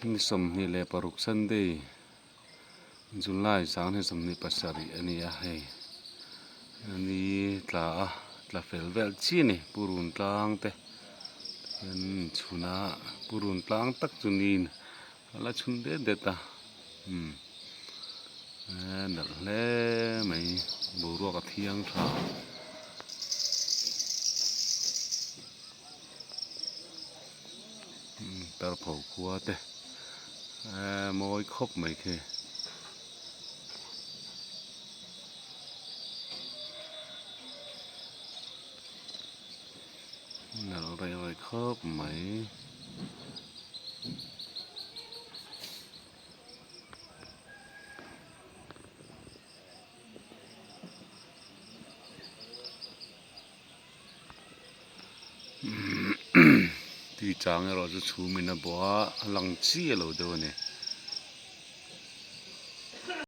Ni 26 Sunday July 2027 a ni a hei ni tla a tla fel vel chiah a ni purun tlang te hian chhun a purun tlang tak chu niin a la chhun det det a umm eee nalh hle mai boruak a thiang tha. Tarpho khua te eee mawi khawp mai khi. Nalh rei rei khawp mai. Tui chang erawh chu chhum in a bawh a, a lang chiah lo deuh a ni.